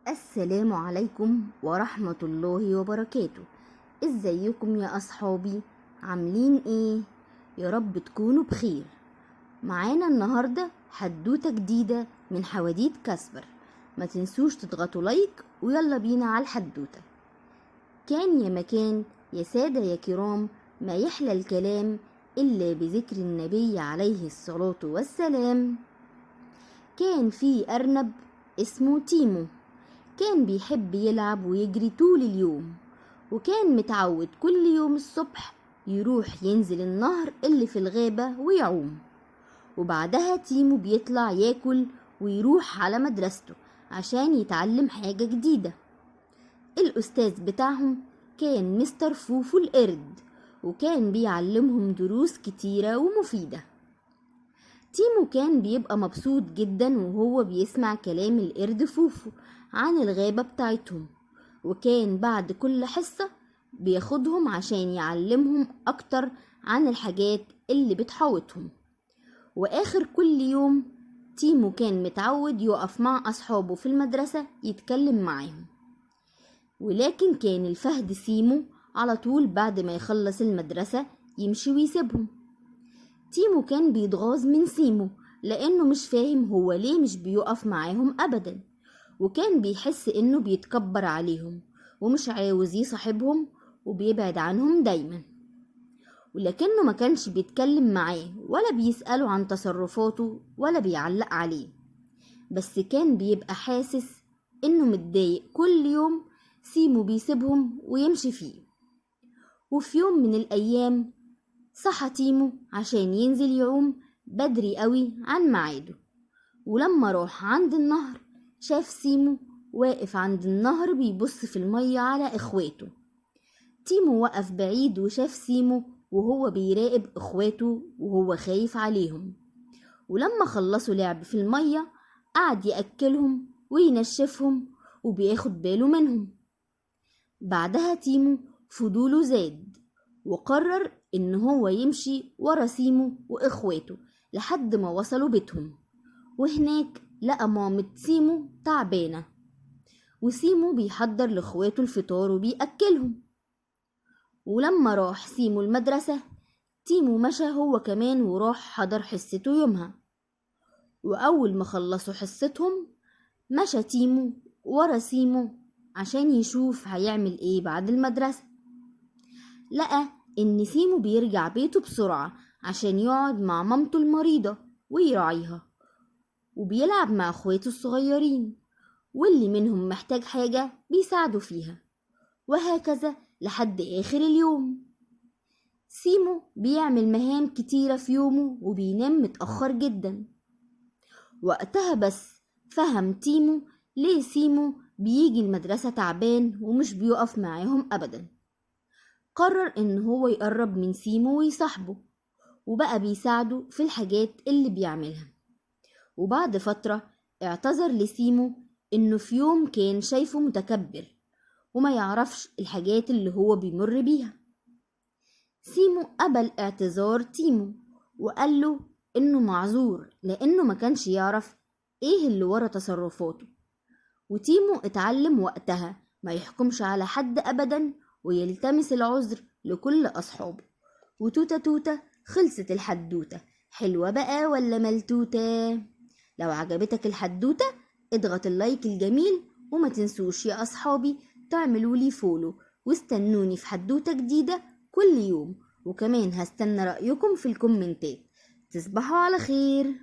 السلام عليكم ورحمة الله وبركاته. ازيكم يا اصحابي؟ عاملين ايه؟ يا رب تكونوا بخير. معانا النهاردة حدوتة جديدة من حواديت كاسبر. ما تنسوش تضغطوا like ويلا بينا على الحدوتة. كان يا مكان يا سادة يا كرام، ما يحلى الكلام إلا بذكر النبي عليه الصلاة والسلام. كان في أرنب اسمه تيمو، كان بيحب يلعب ويجري طول اليوم، وكان متعود كل يوم الصبح يروح ينزل النهر اللي في الغابة ويعوم. وبعدها تيمو بيطلع ياكل ويروح على مدرسته عشان يتعلم حاجة جديدة. الأستاذ بتاعهم كان مستر فوفو القرد، وكان بيعلمهم دروس كتيرة ومفيدة. تيمو كان بيبقى مبسوط جدا وهو بيسمع كلام القرد فوفو عن الغابة بتاعتهم، وكان بعد كل حصة بياخدهم عشان يعلمهم أكتر عن الحاجات اللي بتحوطهم. وآخر كل يوم تيمو كان متعود يقف مع أصحابه في المدرسة يتكلم معاهم، ولكن كان الفهد سيمو على طول بعد ما يخلص المدرسة يمشي ويسيبهم. تيمو كان بيتغاظ من سيمو لأنه مش فاهم هو ليه مش بيقف معاهم أبدا، وكان بيحس إنه بيتكبر عليهم ومش عاوز يصاحبهم وبيبعد عنهم دايما. ولكنه ما كانش بيتكلم معاه ولا بيسأله عن تصرفاته ولا بيعلق عليه، بس كان بيبقى حاسس إنه متضايق كل يوم سيمو بيسيبهم ويمشي فيه. وفي يوم من الأيام صحى تيمو عشان ينزل يعوم بدري قوي عن ميعاده، ولما راح عند النهر شاف سيمو واقف عند النهر بيبص في المية على إخواته. تيمو وقف بعيد وشاف سيمو وهو بيراقب إخواته وهو خايف عليهم. ولما خلصوا لعب في المية قعد يأكلهم وينشفهم وبياخد باله منهم. بعدها تيمو فضوله زاد وقرر إن هو يمشي ورا سيمو وإخواته لحد ما وصلوا بيتهم. وهناك لقى مامة سيمو تعبانة، وسيمو بيحضر لإخواته الفطار وبيأكلهم. ولما راح سيمو المدرسة تيمو مشى هو كمان وراح حضر حصته يومها. وأول ما خلصوا حصتهم مشى تيمو ورا سيمو عشان يشوف هيعمل ايه بعد المدرسة. لقى إن سيمو بيرجع بيته بسرعة عشان يقعد مع مامته المريضة ويراعيها، وبيلعب مع اخواته الصغيرين، واللي منهم محتاج حاجة بيساعده فيها، وهكذا لحد آخر اليوم. سيمو بيعمل مهام كتيرة في يومه وبينام متأخر جدا. وقتها بس فهم تيمو ليه سيمو بيجي المدرسة تعبان ومش بيقف معاهم أبدا. قرر إن هو يقرب من سيمو ويصاحبه، وبقى بيساعده في الحاجات اللي بيعملها. وبعد فترة اعتذر لسيمو إنه في يوم كان شايفه متكبر وما يعرفش الحاجات اللي هو بيمر بيها. سيمو قبل اعتذار تيمو وقال له إنه معذور لأنه ما كانش يعرف إيه اللي ورا تصرفاته. وتيمو اتعلم وقتها ما يحكمش على حد أبدا ويلتمس العذر لكل أصحابه. وتوتة توتة خلصت الحدوتة. حلوة بقى ولا ملتوتة؟ لو عجبتك الحدوتة اضغط ال like الجميل، وما تنسوش يا أصحابي تعملوا لي follow، واستنوني في حدوتة جديدة كل يوم. وكمان هستنى رأيكم في الكومنتات. تصبحوا على خير.